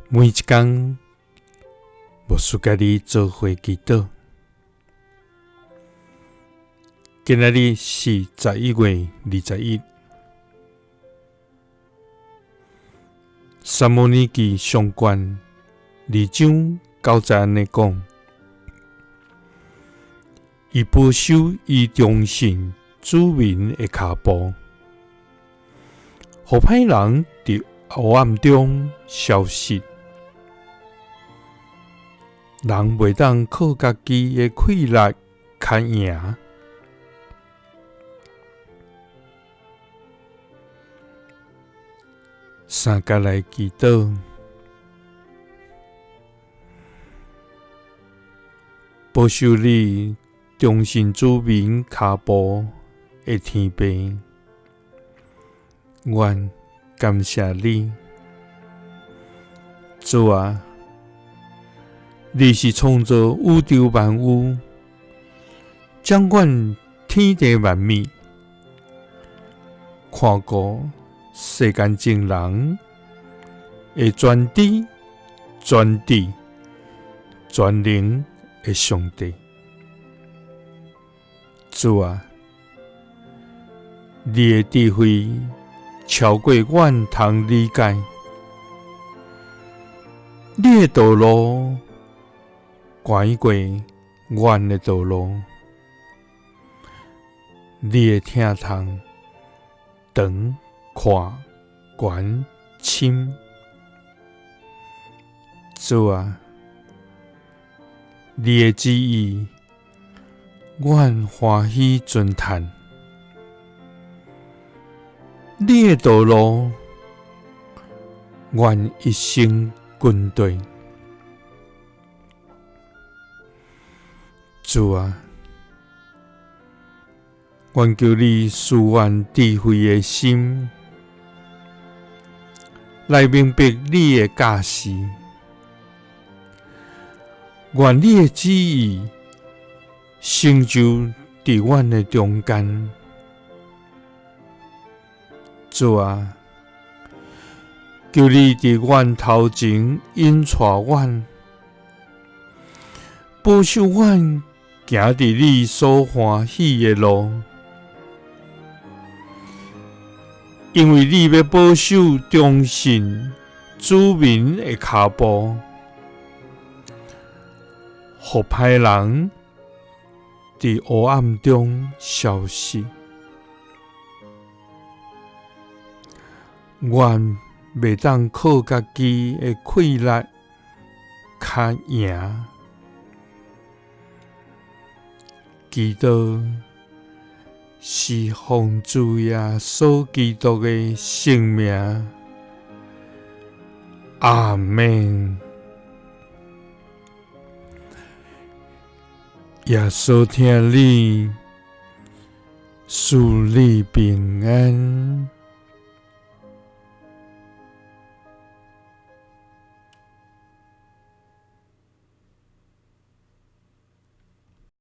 每一工，牧师佮你做伙祈祷。今仔日是11月21，撒母耳记上卷二章九节按呢讲：伊保守伊忠信子民的跤步，予歹人伫黑暗中消失。人袂当靠家己的气力较赢。三角来祈祷，保守你忠信子民跤步的天父，阮感谢你，主啊，你是创造宇宙万有、掌管天地万物、看顾世间众人的全知、全智、全能的上帝。主啊，你的智慧超过阮通理解，你的道路悬过阮的道路，你的疼痛长、宽、悬、深。主啊，你的旨意，阮欢喜尊叹。你的道路，阮一生跟随。主啊，阮求你赐阮智慧的心，来明白你的教示。愿你的旨意成就伫阮的中间。主啊，求你伫阮头前引带阮，保守阮行伫你所欢喜的路，因为你欲保守忠信子民的跤步，予歹人伫黑暗中消失。阮袂当靠家己的气力较赢。祈祷是奉主耶稣基督的圣名。阿们。耶稣疼你，赐你平安。